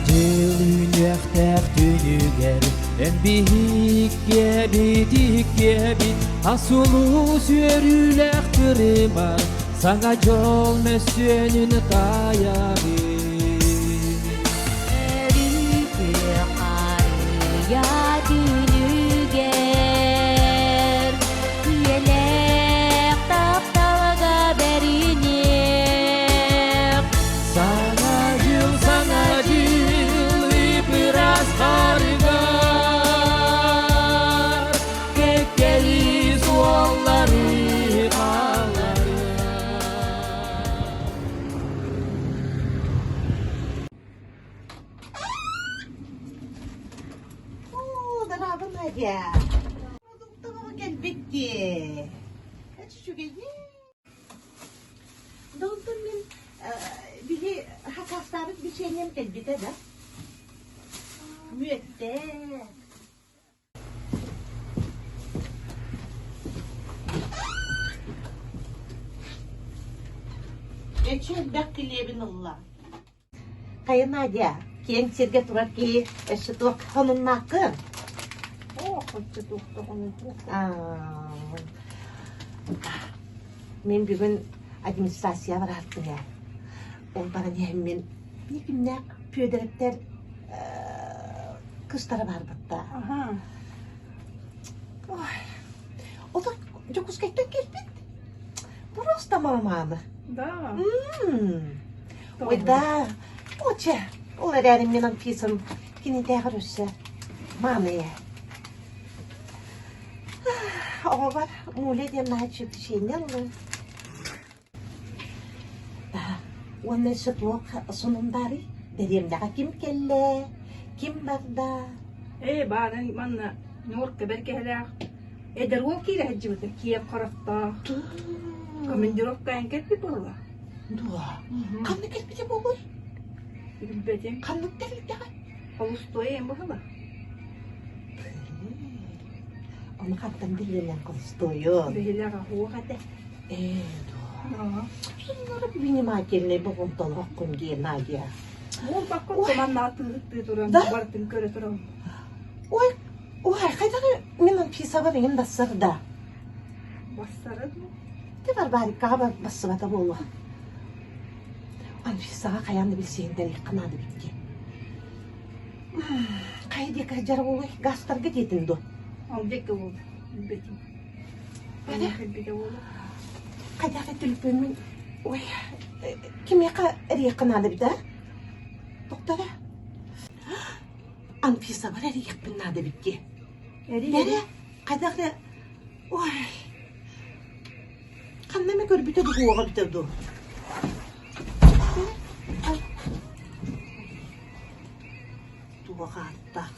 дьыл үүнүөхтээх түүнүгэр эн биһиккэбит иккэбит асулуус үөрүүлээх кырыма саҥа дьол мөссүөнүн таайабыт. Өрүү күөх харыйа түүнүгэр Үйэлээх тапталга бэриниэх Саҥа дьыл, саҥа дьыл ып-ыраас харыгар Кэккэлии суоллары хаалларыа. Оо, дорообо, Надя. Продуктового кэлбит дии. Үчүгэйин. Долтон мин биһи хакастаабыт бичиэнньэм кэлбитэ да. Мүөттээх. Эчи элбэх килиэбин ылла. Хайа Надя, киэҥ сиргэ турар киһи өссө туох хонуннааххын? Оо, өссө туох да Мин бүгүн администрация бараартым ээ. Ол баран иһэн мин биир күннээх Федоровтар кыстара барбытта. Ой, ото Дьокуускайтан кэлбит. Просто маманы. Да. Ой, да. Оче, ол эрээри мин Анфисам кинитээҕэр өссө мааны ээ. Оҕобор Муля диэн наһаа печенье ыллым. Уонна өссө туох сонун баарый? Дэриэбинэҕэ ким кэллэ? Ким барда? Ээ, баарын манна Ньуурка бэргэһэлээх эдэр уол киирэ сылдьыбыта, киэҥ харахтаах. Командировка эн кэлбит буолла? Дуо? Ханна кэлбитэ буолуой? Билбэтим. Ханнык тэрилтэҕэ? Холустуой эн быһыла. Ону хантан билиэнэн холустуойун? Биһилэх аһуох этэ. Ээ, дуо. Внимательный болҕомтолооххун дии, Надя. Буолбакка туманнаах тыыһыттыы туран, Да? барытын көрө туран. Ой, ой, хайдах мин Анфисабар иҥин бассар да? Бассара дуу? Ти Варварикаҕа бассыбата буолуо. Анфисаҕа хайаан да билсиһин тэриэххэ наада эбит дии. Хайа диэки сылдьара буолуой? Газтарга диэтин дуо? Ол диэки буолуо. Билбэтим. Хайдах төлөпүөммүн ой кимиэхэ эрийиэххэ наада эбит аа? Тоқтора Анфисабар эрийиэхпин наада эбит дии. Эрэ хайдах эрэ ой ханна эмэ көрбүтэ дуу уоҕа эбитэ дуу? Туох ааттаах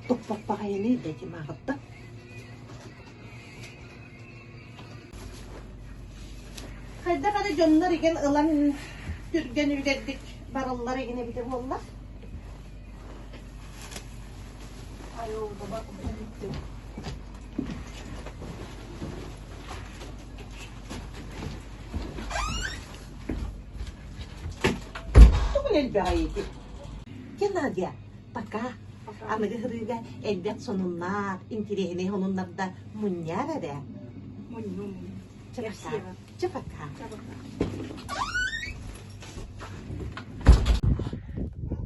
туппаппаҕайыный да ити мааҕыттан Хайдах эрэ дьоннор игин ылан түргэн үлэрдик бараллар игин эбитэ буолла. Тугун элбэҕэй ити? Геннадия, пока. Аныгы ырыыга элбэх сонуннаах, интириэһинэй сонуннарда мунньаар эрэ. Мунньум. Чэ пока. Чэ пока.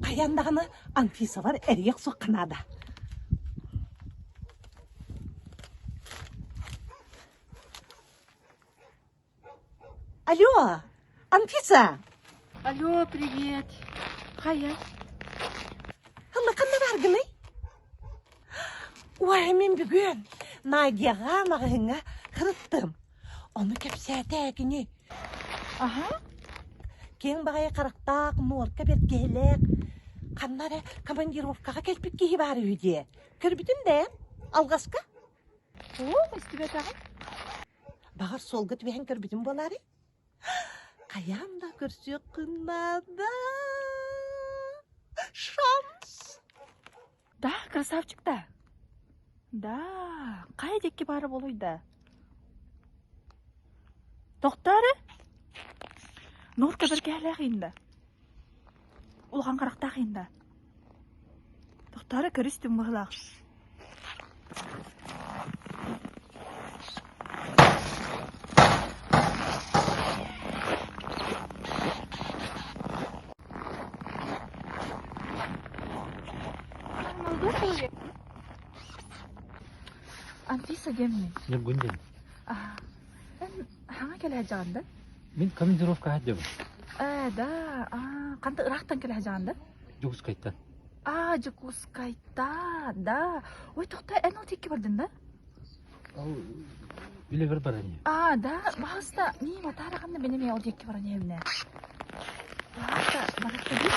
Хайаан даҕаны Анфисалар эрийэ охсуохха наада. Алло, Анфиса! Алло, привет. Хайа? Ханна ханна бааргыный? Ой, мин бүгүн Надяҕа маҕаһыыҥҥа сырыттым. Ону кэпсээтэ кини. Аха. Киэҥ баҕайы харахтаах, нуорка бэргэһэлээх, ханна эрэ командировкаҕа кэлбит киһи баар үһү диэ. Көрбүтүн да эн, алҕаска? Суох, истибэтэҕим. Баҕар суолга түбэһэн көрбүтүм буолаарай? Хайаан да көрсүөххүн наада. Шанс! Да, красавчик да. Да, хайа диэки баара буолуой да? Тохтоо эрэ. Нуурка бэргэһэлээх ииннэ. Улахан харахтаах иһин да. Тохторо көрүстүм быһылаах. Молодой человек. Анфиса диэммин. Ньургун диэн. Аа, эн хаҥа кэлэ сылдьаҕын да? Мин командировка сылдьабын. Ээ, да, аа, ханта ыраахтан кэлэ сылдьаҕын да? Дьокуускайтан. Аа, Дьокуускайтан, да. Ой, тоқта, эн ол тиэкки бардын да? Ол үлэбэр баран иһэ. Аа, да, баҕаста, мии матаара ханна бэни эмиэ ол диэкки баран иһэбинэ. Баҕаста, барахта дии.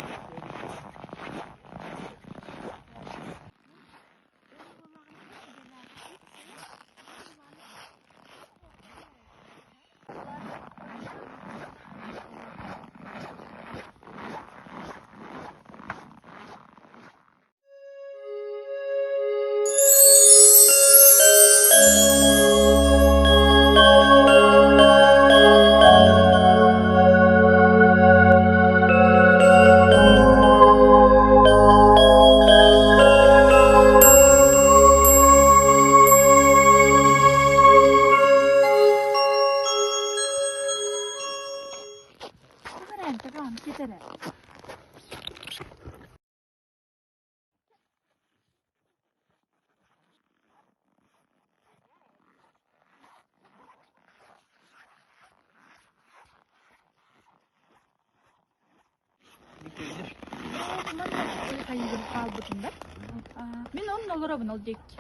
Мин онно олоробун ол диэки.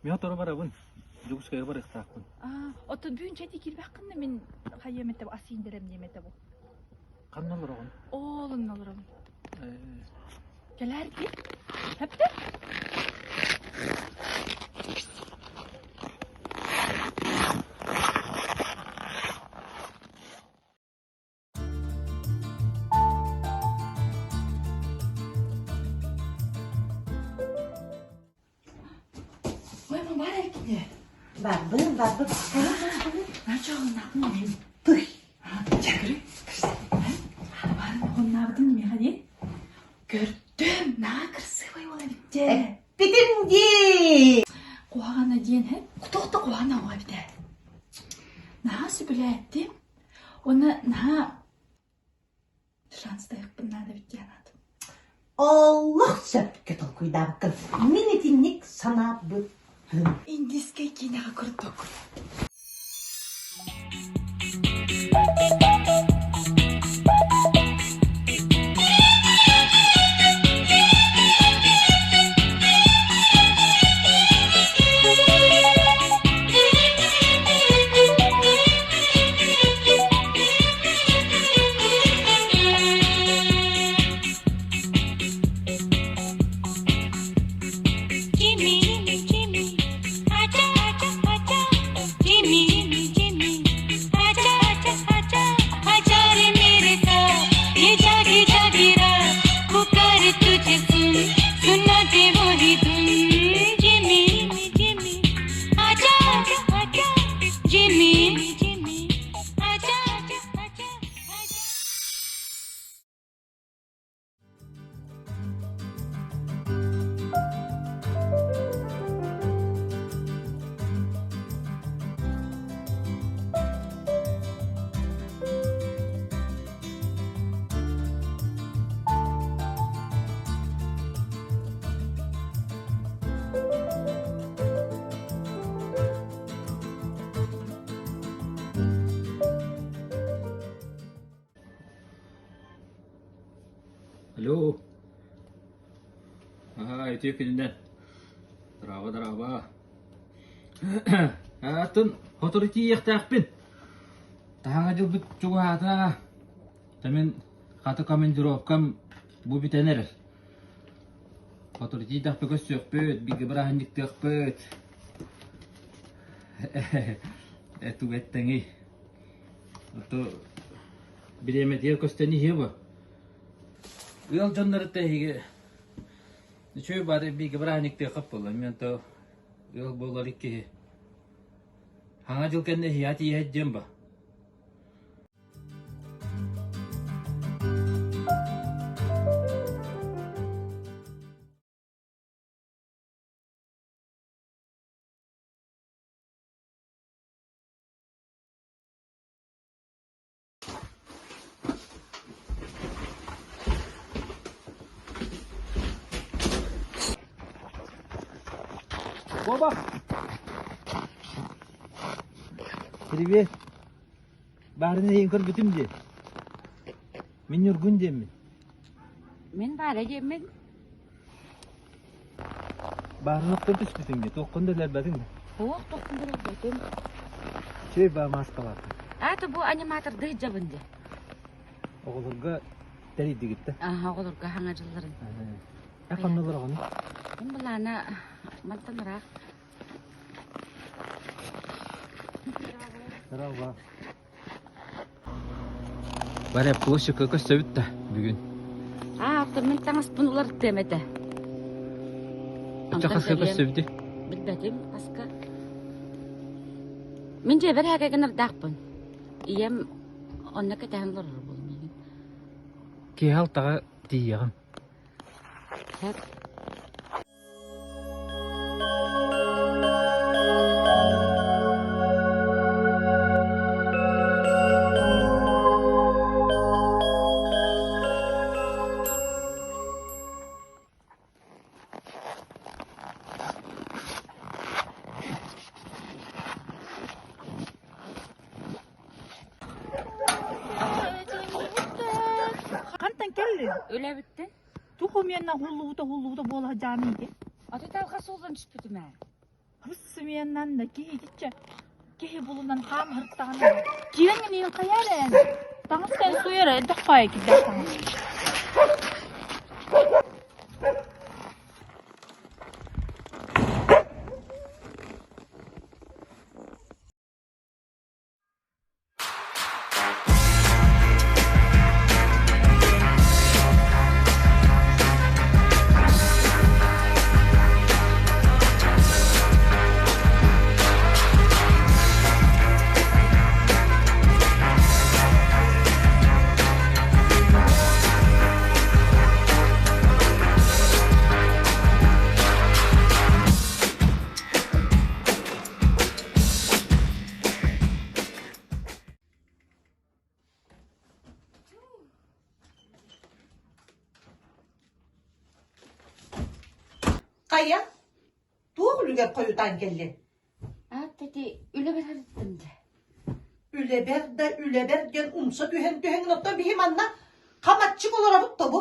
Мин оторо барабын. Дьокуускайга барыахтаахпын. Ото бүгүн чэти киирбэххинна мин хайыам этэ ас ииндэрэм диэм этэ бу. Ханна олороҕун? Ол онно олоробун. Кэлээр дии. Хэптэ? Ой, мам, бар эркине. Барбын, барбын. Началыннахпын мен. Тый. Чакыры. Барын хоннаабытын миэхэ дии. Көрдүм, наа красивый ол эбитте. Эппитим дии. Куһаҕана диэн һэ? Кутуох да куһаҕана оҕо эбитэ. Наһаа сөбүлээттим. Уонна наһаа шанстайықпын наада эбит диэн аатым. Олох сөпкө толкуйдаабыккын. Мин итинник санаабытым. Индийскэй киинэҕэ курдук. Jimmy, Jimmy, acha, acha, acha. Jimmy, Jimmy, acha, acha, acha. आजा रे मेरे साथ, ये जागी जागी रात, पुकार तुझे सुन, सुना दे वही धुन। Jimmy, Jimmy, आजा, आजा, आजा. Jimmy, Jimmy, आजा, आजा, आजा, आजा. Алло. Аа, үтүө күнүнэн. Дорообо, дорообо. Атын сотору тиийиэхтээхпин. Таһаҥа дьылбыт чугаһаата. Мин хата командировкам бу бүтэн эрэр. Сотору тиийдэхпэ көрсүөхпүт, бииргэ бырааһынньыктыахпыт. Тугу эттэҥий? Ото бириэмэтигэр көстөн иһиэ бу. Ыал дьонноруттан эһиги үчүгэй баары бииргэ бырааһынньыктыахха буолла. Мин то ыал буолар киһи. Хаҥа дьыл кэннэ иһиэхэ тиийэһит диэн ба. Куобах! Привет! Баарын эйигин көрбүтүм дии. Мин Ньургун диэммин. Мин баара диэммин. Баарын охтон түспүтүҥ дии, туоххун да өлөрбөтүҥ да? Туох туохпун да өлөрбөтүм. Үчүгэй баа мааскалаатыҥ. Аата бу аниматордыы сылдьабын дии. Оҕолорго тэрийдигит да? Аха, оҕолорго хаҥа дьылларын. Э, ханна олороҕун? Мин былаана мантан ыраах. Здорово. Варя, площадка көстөбүт да бүгүн. Аа, оттон мин таҥаспын уларыттыам этэ. Оччо хаска көстөбүтүй? Билбэтим, хаска. Мин дьиэбэр һээгэ гынардаахпын. Ийэм онно кэтэһэн олорор буолуом миигин. Киэһэ алтаҕа тиийиэҕим. Сөп. Хантан кэллиҥ? Үлэбиттэн. Туох умиэннэ уһуллубута уһуллубута буола сылдьаҕын ити? Аты талга сууллан түспүтүм ээ. Сымыйаннан да киһи итиччэ киһи булунан хаам һырыттаҕына киирэн миигин хайаа эрэ эн таҥас сууйар элбэх баайы кирдээх таҥас Хайа, туох үлүгэр хойутаан кэллиҥ? Аат ити үлэбэр сырыттым дьэ. Үлэбэр да үлэбэр диэн умса түһэн-түһэн оттон биһи манна хамаччык олоробут тобу.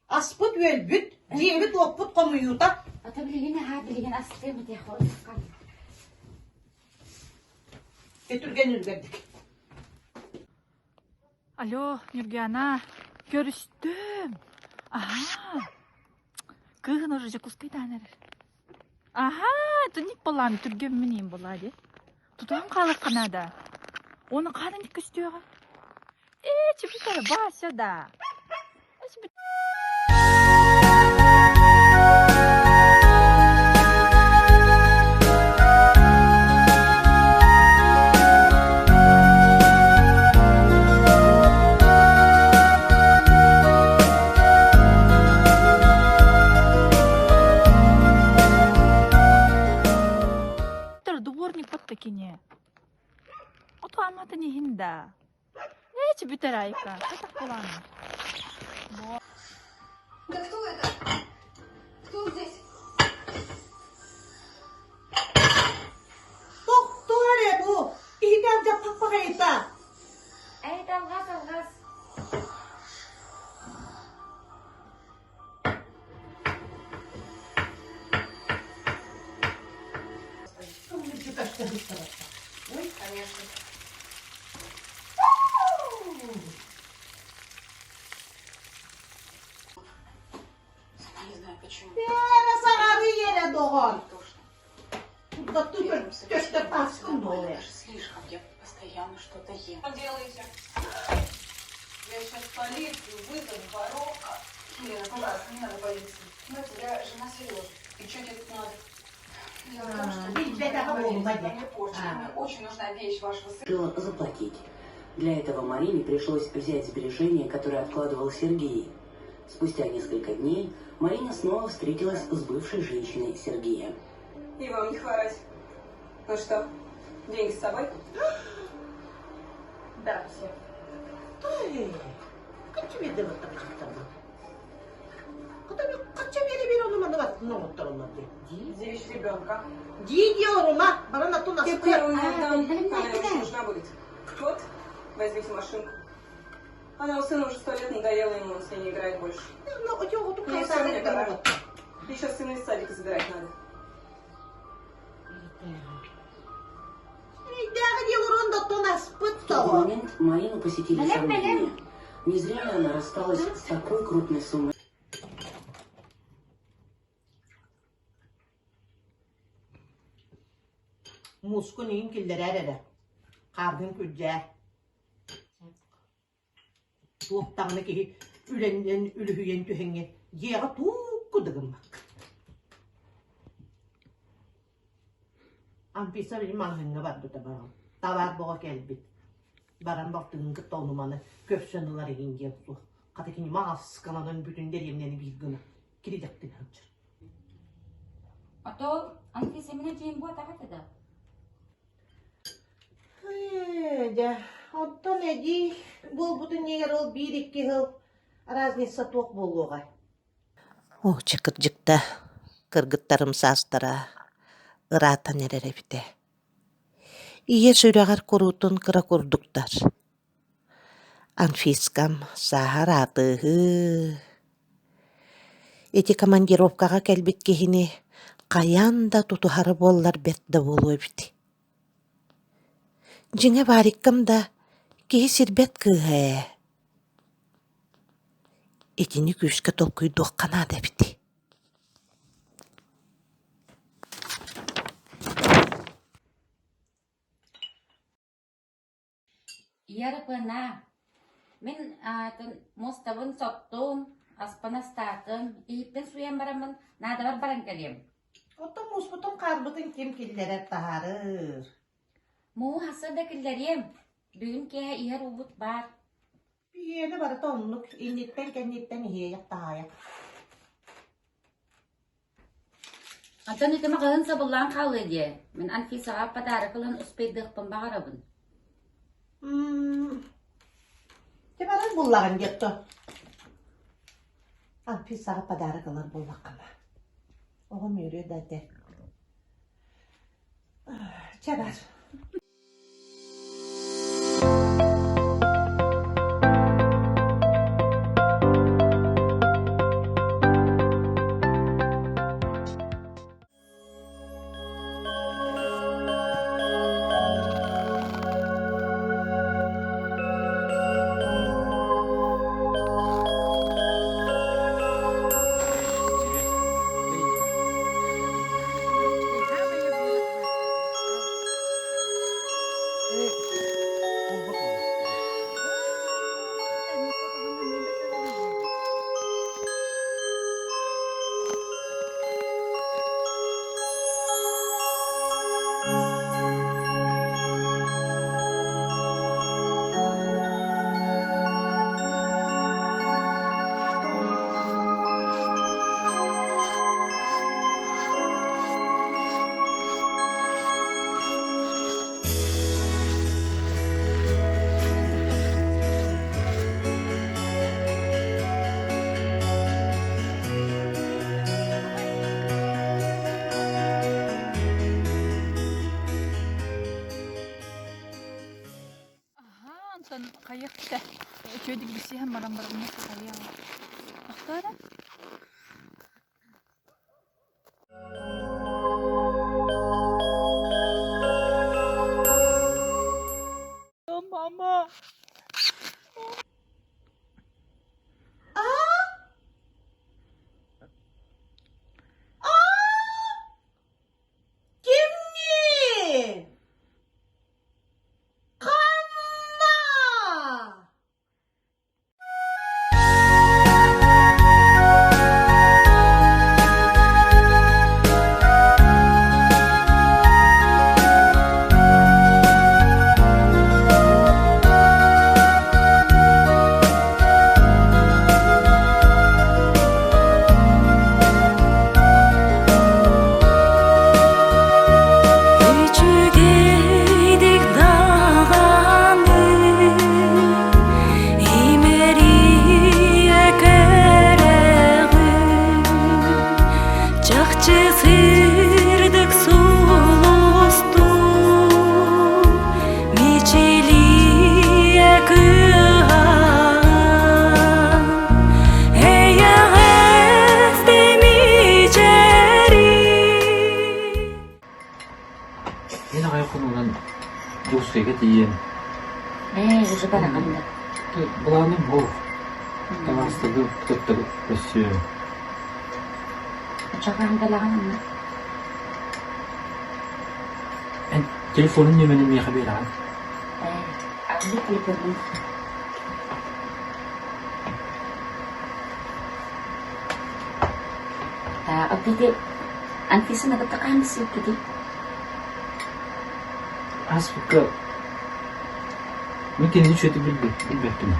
Аспыт-үөлбүт, дьиэбит-уоппут хомуйуута. Ата билигин аһаа билигин астыам этиэх орусхан. Түргэн үлгэрдик. Алло, Нюргиана, көрүстүм. Аһаа. Кыыһын уже Дьокуускайдаан эрэр. Аһаа, түнник буолаан түргэммин иин буолаа дии. Тутуһан хаалыахха наада. Уонна хаһан көстүөҕэ? Ээ, чүпүтэрэ Вася да. Дворник подтакине. Ото аматын иһин да. Эчи бүтэр айка. Хатах буолааны. Да кто это? Кто здесь? Тохтоо эрэ бу! Иһити алдьаппаппаҕайыта! Эй, алҕас, алҕас. Ой, конечно. Сама не знаю почему. Эрэ саҕарый эрэ доҕор! Тошно. Курдаттыы көстөр тааскын буолуо. Даже слишком. Я постоянно что-то ем. Что делаете? Я сейчас полицию вызову, воровка. Елена, пожалуйста, не надо полиции. Знаете, я жена Сережи. И что тебе тут надо? Дело в том, что... Билбэтэҕэ буолума диэн. Мне порча. Мне очень нужна вещь вашего сына. Решила заплатить. Для этого Марине пришлось взять сбережения, которые откладывал Сергей. Спустя несколько дней Марина снова встретилась с бывшей женщиной Сергея. И вам не хворать. Ну что, деньги с собой? Да, все. Хачча биэрдэ баттапчыттарбын. Хата хачча биэрэ биэрэ ону манна бар. барытын оҥоттороллор дии. Девичь ребенка. Дии-дии олорума, баран атын Кепку аспыт. я вам не отдам, А, она ему нужна будет. Вот, возьмите машинку. Она у сына уже сто лет надоела ему, он с ней не играет больше. Ну, отёгутук Мне все, мне пора. хайсаары Еще сына из садика забирать надо. Эйдээҕи диэл урон да оттон аспыт В тот тоҕо. момент Марину посетили Бэлэм, сомнения. бэлэм. Не зря ли она рассталась с такой крупной суммой Муускун иин киллэрээр эрэ. Хаардын күрдьээ. Туох даҕаны киһи үлэнэн үлүһүйэн түһэҥҥэ дьиэҕэ туукку да гыммакка. Анфиса били маҕаһыыҥҥа барбыта баран, табаар бөҕө кэлбит. Баран балтыгын кытта ону-маны көрсөн ылар игин диэн суох. Хата кини мааскаланан бүтүн дэриэбинэни биир гына киридэхтин сылдьар. А то Анфиса мин эдьиийим буотах этэ да. Ээ, дьэ, оттон эдьиий буолбутун иһигэр ол биир-икки сыл разница туох буолуоҕай? Оо, чэ, кырдьык да, кыргыттарым саастара ыраатан эрэр эбитэ. Ийэ сүрэҕэр куруутун кыра курдуктар. Анфискам сааһар аатыыһыы. Ити командировкаҕа кэлбит киһини хайаан да тутуһара буоллар бэрт да буолуо эбит. Дьиҥэ Вариккам да киһи сирбэт кыыһа ээ. Итини күүскэ толкуйдуохха наада эбит. Ярыпына, мин аатын муостабын соттум, аспын астаатым, иһиппин сууйан бараммын наадабар баран кэлиэм. Оттон мууспутун хаарбытын ким киллэрэр таһаарыр? Мууһу хасса да киллэриэм. Бүгүн киэһэ иһэр уубут баар. Биһиэнэ барыта оннук, инниттэн-кэнниттэн иһиэйэх-таһаайах. Оттон ити маҕаһыын сабыллаан хаалыа диэ. Мин Анфисаҕа подарок ылан успейдыахпын баҕарабын. М, Ти баран буллаҕын диэтто. Анфисаҕа подарок ылар буоллаххына. Оҕом үөрүө да этэ. Чэ бар. Аһаа, онтон хайыах да үчүгэйдик билсиһэн баран бараммыт хайыаҕа. Тохтоо эрэ. Мама. Аа! Аа! Кимний? Ханна? Дьокуускайга тиийэн. Ээ, уже бараҕын да. Былааным буол. Таҥастаргы кытта көрсүөм. Оччоҕо галаҕын онно. Эн телефонун нүөмэрин миэхэ биэрэҕин? Ээ, аҕалыы телефонун. Ити Анфисаны кытта хаһан билсибиккитий? Ааспыкка мин кинини үчүгэйдик билбэппин.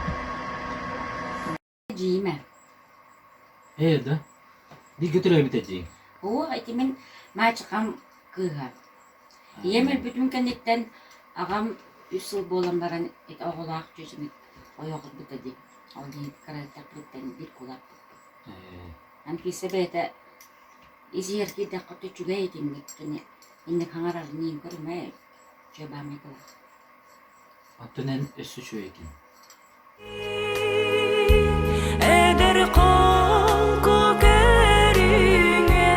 Эдьиийим ээ. Ээ да? Бииргэ төрөөбүт эдьиийиҥ? Оо, ити мин маачыкам кыыһа. Ийэм өлбүтүн кэнниттэн аҕам үс сыл буолан баран ити оҕолоох чүөчэни ойох ылбыта дии. Ол иһин кыратыттан биир кулааппыт. Анфиса бэйэтэ ис-иһэр киирдэххэ үчүгэй итинник кини инник хаҥарарын иин көрүмэ үчүгэй баамайдалаах. Оттон эн өссө үчүгэй этиҥ. Эдэр холку көрүҥэ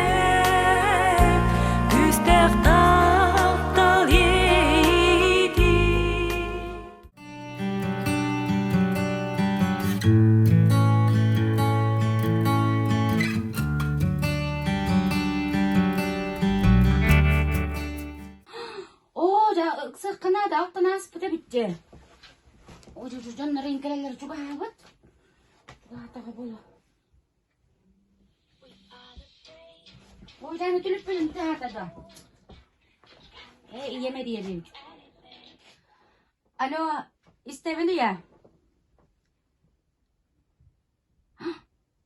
Күүстээх таптал иэйиитин Оо, дьэ, ыксыаххына да алтан ааспыта эбит Оо, дьэ, дьоннор кэлэллэр чугаһаабыт. Чугаһаатаҕа буолуо. Ой, дьэ, түлүппүтүн тыаһаата да. Ээ, ийэм эрийэбин. Алло, истэбин ийэ.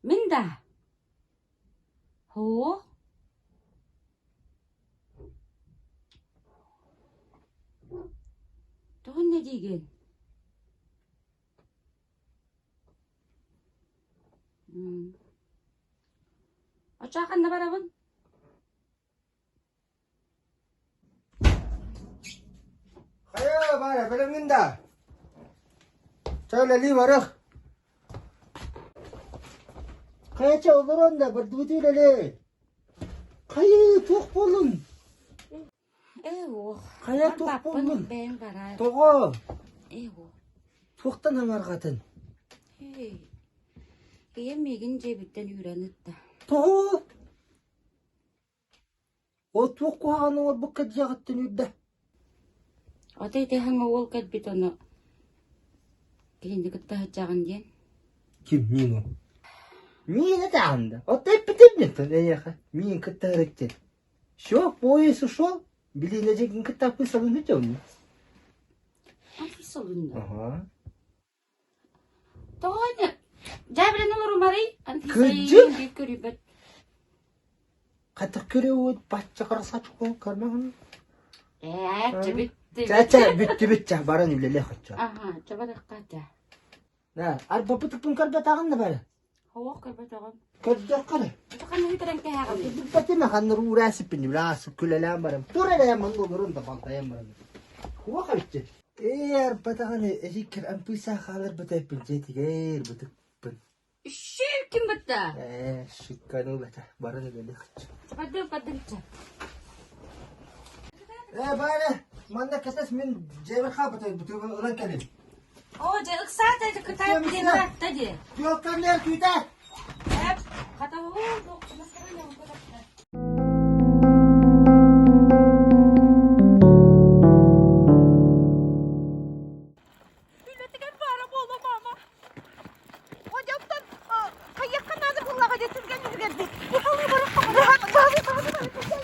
Мин да? Һуох? Тоҕо инньэ диигин? Оччоҕо ханна барабын? Хайа, Варя, бэлэмҥин да? Чэ, үлэлии барыах. Хайа, чэ, олорон да, бардыбыт үлэлээ. Хайыы, туох буоллун? Ээ, уох. Хайа, туох Барбаппын, буоллун? бэйэҥ бараар. Тоҕо? Ээ, уох. Туохтан аҥарҕатын? Эй, ийэм миигин дьиэбиттэн үүрэн ытта. Тоҕо? Ол туох куһаҕаны оҥорбукка дьиэҕиттэн үүрдэ? Ата ити хаҥа уол кэлбит ону кинини кытта сылдьаҕын диэн. Ким Нину? Миин этаҕын да. Оттон эппитим диэн эйиэхэ. Миин кытта ырыт Все, поезд ушел. Билиинэ дьиҥин кытта аппыысалыны дьонну. Аппыысалыны? Ага. Тоҕо ини дьээбэлэн олорумарый? Кырдьык! Көрүбэт. Хата көрөбүт бачча красавчик көрмөҕүн. Ээ, чэ бүттү. Чэ, чэ, бүттүбүт чэ, баран үлэлиэх оччо. Аха, чэ барыахха чэ. Да, арбапытыкпын көрбөтөҕүн да бары. Хоох көрбөтөҕүм. Көрдөххө эрэ. Ханна бүтэрэн кэһэҕин? Билбэтим ханна уураа сиппин билаас күлэлээн барам. Тур эрэ манна олорун да балтайан баран. Хуох эбитчи. Ээ, арбатаҕын эһиккэр ампыйсаа хааларбыта эппин дьиэтигэр бытыкпын. Ширкин бытта. Ээ, шикканы бата баран үлэлиэхчэ. Барды бардынча. Ээ, баара, манна кэтэс мин дьиэбэр хаалбыта бытыгын ылан кэлин. Оо, дьэ, ыксаата кытаат диэн барта дии. Түөлкөмлөр күүтэ. Эп, хата уу, Үлэтигэр баара буолуо, мама. Одьоттон хайыахха наада буоллаҕа дии түргэн үлүгэрдик. Быһалыы барахха быһалыы быһалыы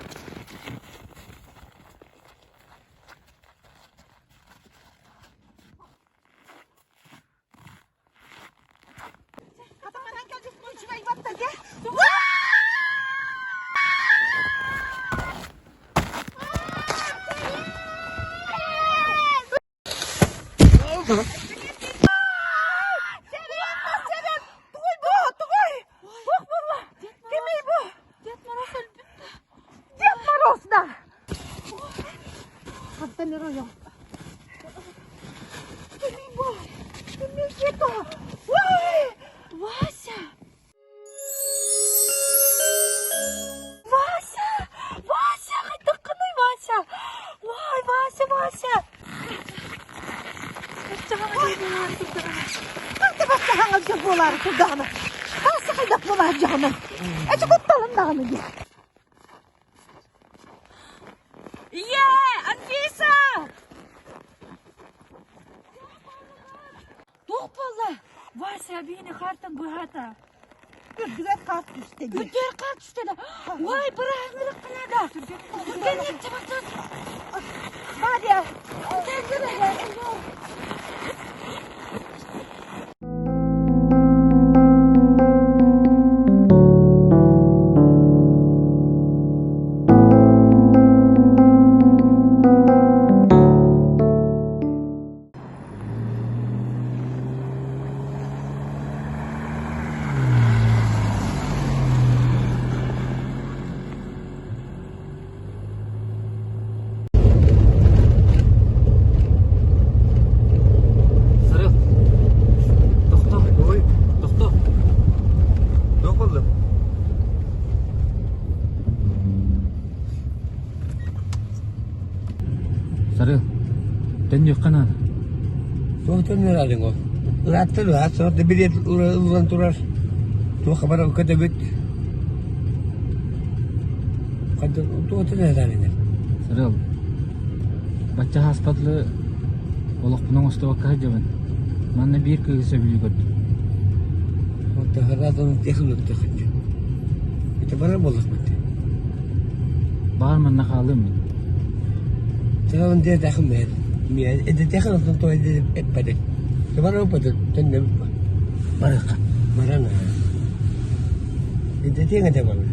Атаманан кэлбит үчүгэй батта дьэ. Тугуй бу? Тугуй? Туох буолла? Кимий бу? Дед Мороз өлбүт. Дед Мороз да! Хантан эрэ ойоҕо. Кимий бу? Кимий это? Вася! Вася! Вася! Хайдаххыный, Вася? Вай, Вася, Вася! Ханта баттаһаҥа дьэ буолаары турдаҕына, хааса хайдах буолаары дьаҕына, эчи кутталын даҕаны диэ. Ийээ, Анфиса! Туох буолла? Вася биһини хаартан быһаата. Үрдүгэр хаар түстэ дии. Үрдүгэр хаар түстэ да. Ой, бырааһынырык гына Түргэнник чабаччат. Варя! Сарыл. Тохто. Ой. Тохто. Туох буолла? Сарыл. Төннүөххэ наада. Туох төннөр ол? Ырааттар ыраат сорох да билиэт ылан турар. Туох хабар көтөбүт. Туох төннөр Сарыл. Бачча хааспатлы олохпун оҥостубакка сылдьабын. Манна биир кыыһы сөбүлүү көрдүм. Ити барар буоллахпыт. Баҕар манна хаалыам мин. Саҕан диэтэхим бэйэт. Эдэтиэхин онтон тоҕо эппэтик. Барар уппатык төннөбүт Барыахха. Баран Эдэтиэҥ этэ барар.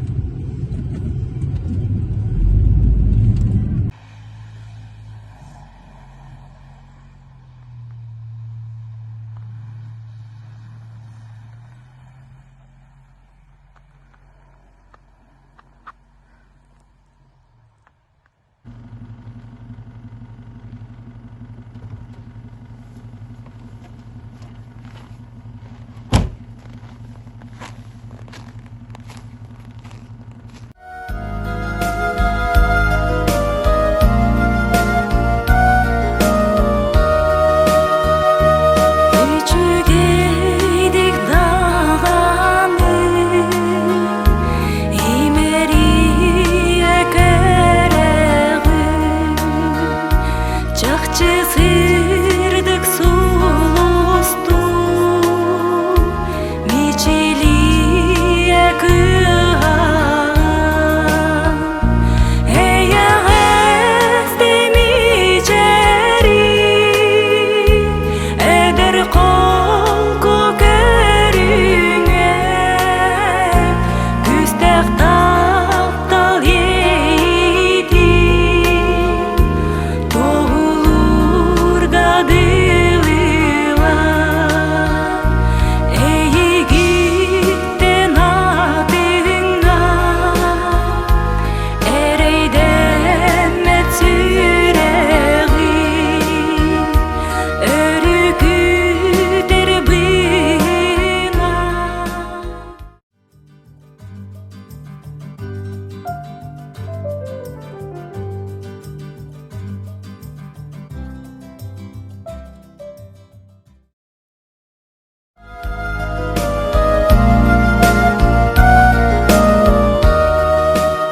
Үчүгэйдик даҕаны имэрийэ көрөҕүн чахчы сырдык сулустуу мичилийэ кыһаҕын эйэҕэс мичээрин Эдэр холку көрүҥэ Күүстээх таптал иэйиитин Туоһулуурга дылыла Эйигиттэн атыҥҥа Эрэйдэммэт сүрэҕим Өрүкүтэр быына.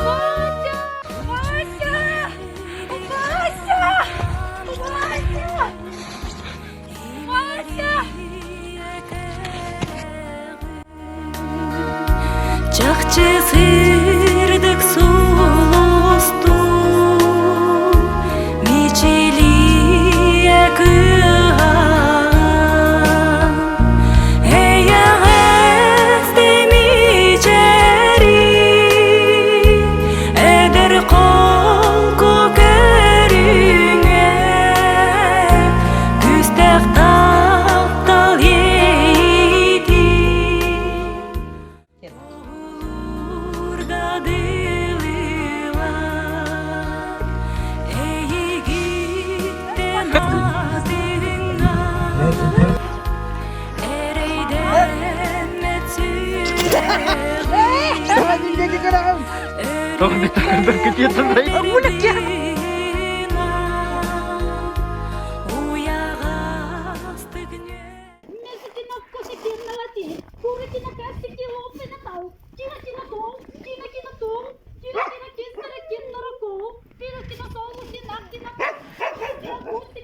Вася! Вася! Вася! Вася! Чахчы сырдык сулустуу мичилийэ кыһаҕын Эйэҕэс мичээрин эдэр холку көрүҥэ күүстээх таптал иэйиитин Мартина.